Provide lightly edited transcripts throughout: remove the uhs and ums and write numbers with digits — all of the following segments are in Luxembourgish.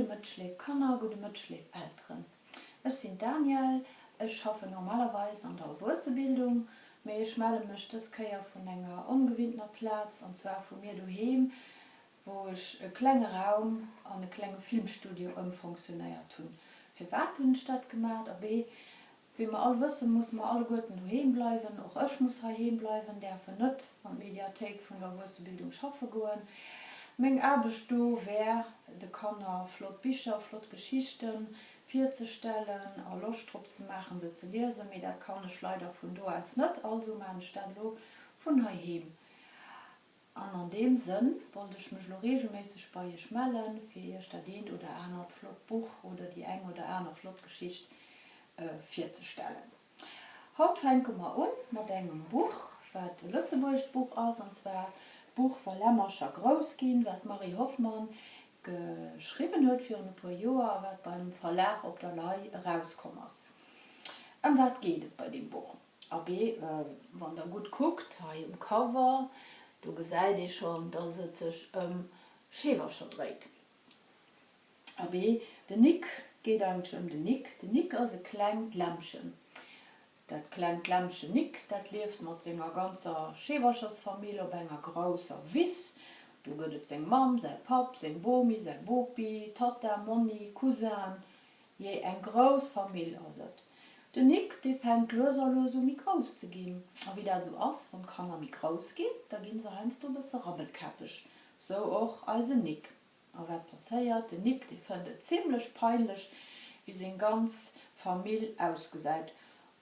Gudde Mëtteg léif Kanner, gudde Mëtteg léif Elteren. Ech sinn d'Danièle, ech schaffen normalerweis an der Erwuessebildung, mee ech melle mech dës Kéier vun enger ongewinntener Plaz, an zwar vu mir doheem, wou ech e klenge Raum an e klenge Filmstudio ëmfonctionnéiert hunn. Firwat hunn ech dat gemat? Abee, Wéi mer all wëssen, musse mer alleguerten doheem bleiwen. Och ech muss heiheem bleiwen, däerfen net an d'Mediathéik vun der Erwuessebildung schaffe goen. Meng Aarbecht do wär, de Kanner flott Bicher, flott Geschichte virzestellen a Loscht drop ze maachen, se ze liesen. Mee dat kann ech leider vun do aus net, also maan ech dat elo vun heiheem. An an deem Sënn wollt ech mech elo regelméisseg bei iech mellen, fir iech dat eent oder anert flott Buch oder déi eng oder aner flott Geschicht virzestellen. Haut fänke mer un mat engem Buch, wat e lëtzebuergescht Buch ass, an zwar d'Buch Wa Lämmercher grouss ginn, wat d'Marie Hoffmann geschriwwen huet virun e puer Joer a wat beim Verlag Op der Lay erauskomm ass. Ëm wat geet et bei deem Buch? Abee, wann der gutt kuckt, hei um Cover, do gesäit ee schonn, dass et sech ëm Scheewercher dréit. Abee, den Nick, geet eigentlech ëm den Nick. Den Nick ass e klengt Lämmchen. Dat klengt Lämmchen Nick, dat lieft mat senger ganzer Scheewerchersfamill op enger grousser Wiss. Do gëtt et seng Mamm, säi Papp, seng Bomi, säi Bopi, Tatta, Monni, Cousin, Jee, eng grouss Famill ass et. Den Nick, dee fänkt lues a lues u méi grouss ze ginn. A wéi dat esou ass, wann d'Kanner méi grouss ginn, da gi se heiansdo e bësse rabbelkäppeg. Sou och eisen Nick. A wat passéiert? Den Nick, dee fënnt et zimlech peinlech, wéi seng ganz Famill ausgesäit.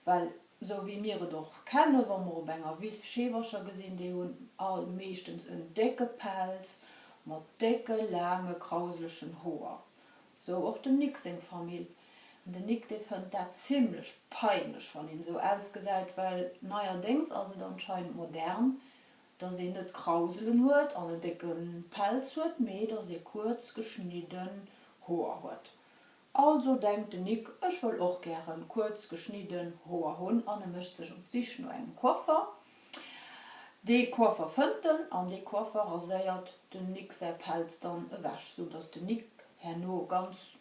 Well sou wéi mir et och kennen, wa mer op enger Wiss Scheewercher gesinn, déi hunn all meeschtens en décke Pelz mat décke, laange, krauselegen Hoer. Sou och dem Nick seng Famill. An den Nick dee fënnt dat zimlech peinlech wann een sou ausgesäit, well neierdéngs ass et anscheinend modern, dass een net Krauselen huet an en décke Pelz huet, mee dass ee kuerz geschnidden Hoer huet. Also denkt den Nick, ech wëll och gären kuerz geschnidden Hoer hunn an e mécht sech op d'Sich no engem Coiffer. Dee Coiffer fënnt en an dee Coiffer raséiert dem Nick säi Pelz dann ewech, sou dass den Nick herno ganz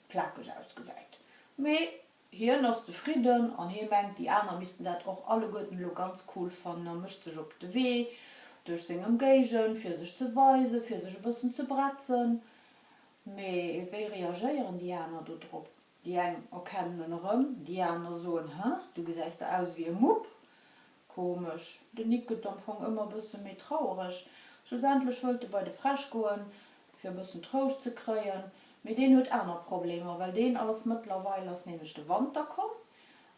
plakeg ausgesäit. Mee hien ass zefridden an hie mengt, déi aner missten dat och alleguerten elo ganz cool fannen a mécht sech op de Wee duerch seng Ëmgéigend, fir sech ze weisen, fir sech e bëssen ze bretzen. Mee wéi reagéieren déi aner do drop? Déi eng erkennen en erëm, déi aner soen, Hä, du gesäis der aus ewéi e Mupp. Komesch, den Nick gëtt am Fong ëmmer e bësse méi trauereg. Schlussendlech wëllt e bei de Fräsch goen, fir e bëssen Trouscht ze kréien, mee deen huet aner Problemer, well deen ass mëttlerweil ass nämlech de Wanter komm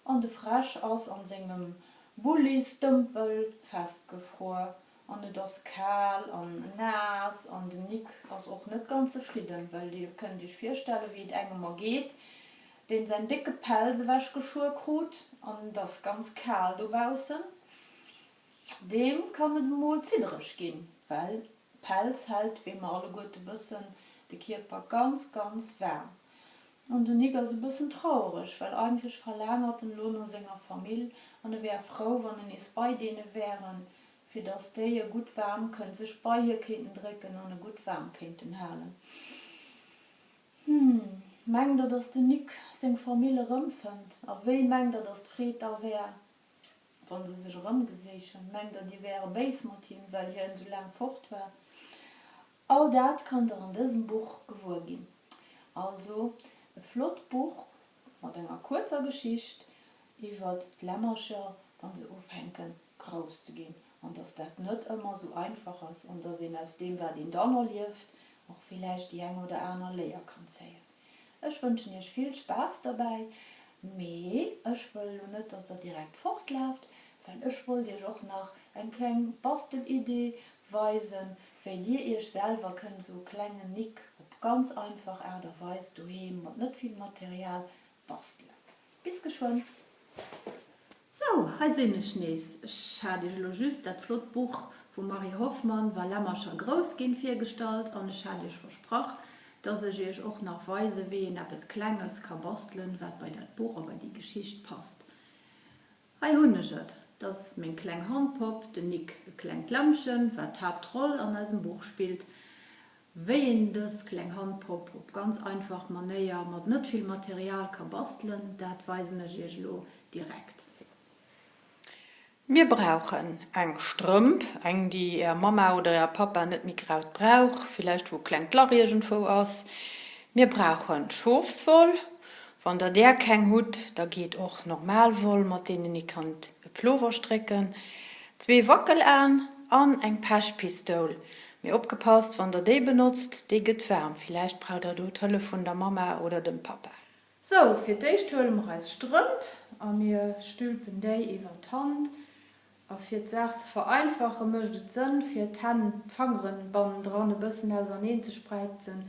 an de Fräsch ass an sengem Bullisdëmpel festgefruer. An et ass kal an naass an den Nick ass och net ganz zefridden, well dir kënnt iech virstellen, wéi et engem ergeet, deen säin décke Pelz ewech geschuer krut an et ass ganz kal dobaussen. Deem kann et emol ziddereg ginn, well Pelz hält, wéi mer alleguerte wëssen, de Kierper ganz, ganz waarm. An den Nick ass e bëssen trauereg, well eigentlech verlaangert en elo no senger Famill an e wär frou, wann en nees bei deene wären, fir dass déi e gutt waarm kënnt sech bei hie kéinten drécken an e gutt waarm kéinten halen. Hm, mengt der, dass den Nick seng Famill erëmfënnt? A wéi mengt der, dass d'Freed da wär, wa se sech erëmgeséichen? Mengt der, déi wäre béis mat him, well hien esou laang fort war? All dat kann der an dësem Buch gewuer ginn. Also e flott Buch mat enger kuerzer Geschicht iwwert d'Lämmercher wann se ufänken grouss ze ginn an dass dat net ëmmer sou einfach ass an dass een aus deem wat een dann erlieft och villäicht déi eng oder aner Léier kann zéien. Ech wënschen iech vill Spaass derbäi, mee ech wëll elo net dass der direkt fortlaaft, well ech wollt iech och nach eng kleng Bastelidee weisen, wéi dir iech selwer kënnt esou e klengen Nick op ganz einfach Aart a Weis doheem mat net vill Material bastelen. Bis geschwënn! Sou, hei sinn ech nees. Ech hat iech elo just dat flott Buch vum Marie Hoffmann, Wa Lämmercher grouss ginn virgestallt an ech hat iech versprach, dass ech iech och nach weisen, wéi een eppes Klenges ka bastelen, wat bei dat Buch a bei déi Geschicht passt. Hei hunn ech et, 't ass meng kleng Handpopp, den Nick, e klengt Lämmchen, wat d'Haaptroll an eisem Buch spillt. Wéi een dës kleng Handpopp op ganz einfach Manéier mat net vill Material ka bastelen, dat weisen ech iech elo direkt. Mir brauchen eng Strëmp, eng déi är Mamma oder är Pappa net méi graut brauch, villäicht wou e klengt Lach iergendwou ass. Mir brauchen Schofswoll, wann der där keng hutt, da geet och normal Woll mat deenen ee kannt e Plover strécken, zwee Wackelaen an eng Pechpistoul. Mee opgepasst, wann der déi benotzt, déi gëtt waarm, villäicht braucht der do d'Hëllef vun der Mamma oder dem Pappa. Sou, fir d'éischt huele mer eis Strëmp a mir stülpen déi iwwer d'Hand. A fir d'Saach ze vereinfache mécht et Sënn fir d'Hänn, d'Fangeren bannendran e bëssen auserneen ze spräizen,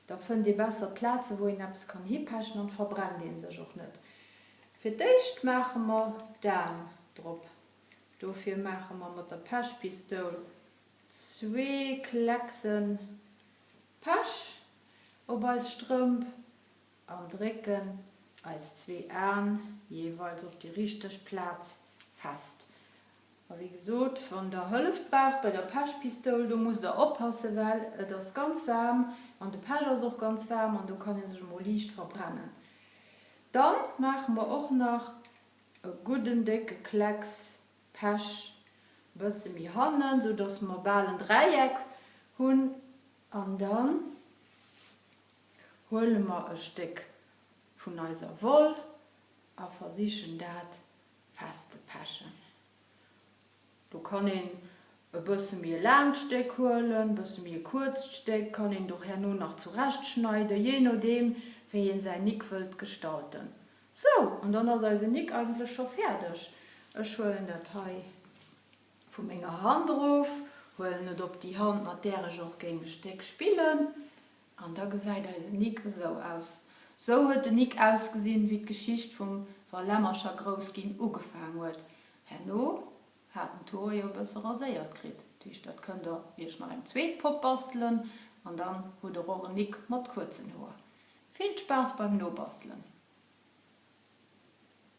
da fënnt ee besser Plaze wou een eppes kann hipechen an verbrennt een sech och net. Fir d'éischt maache mer d'Aen drop, dofir maache mer mat der Pechpistoul zwee Klecksen Pech op eis Strëmp an drécken eis zwee Aen jeeweils op déi richteg Plaz fest. A wéi gesot, wann der Hëllef braucht bei der Pechpistoul, do musst der oppassen, well et ass ganz waarm an de Pech ass och ganz waarm an do kann ee sech emol liicht verbrennen. Dann maache mer och nach e gudden décke Klecks Pech bësse méi hannen, sou dass mer bal en Dräieck hunn an dann huele mer e Stéck vun eiser Woll a versichen dat festzepechen. Do kann een e bësse méi e laangt Stéck huelen, e bësse méi e kuerzt Stéck, kann een et och herno nach zurechtschneiden, jee nodeem wéi een säin Nick wëllt gestalten. Sou, an dann ass eisen Nick eigentlech scho fäerdeg. Ech huelen dat hei vu menger Hand erof, huelen et op déi Hand, mat där ech och géing e Stéck spillen, an da gesäit eisen Nick esou aus. Sou huet den Nick ausgesinn, wéi d'Geschicht vum Wa Lämmercher grouss ginn ugefaang huet. Herno hat en d'Hoer jo e bësse raséiert kritt, dat heescht, dat kënnt der iech nach eng zweet Popp bastelen an dann hutt der och en Nick mat kuerzen Hoer. Vill Spaass beim Nobastelen!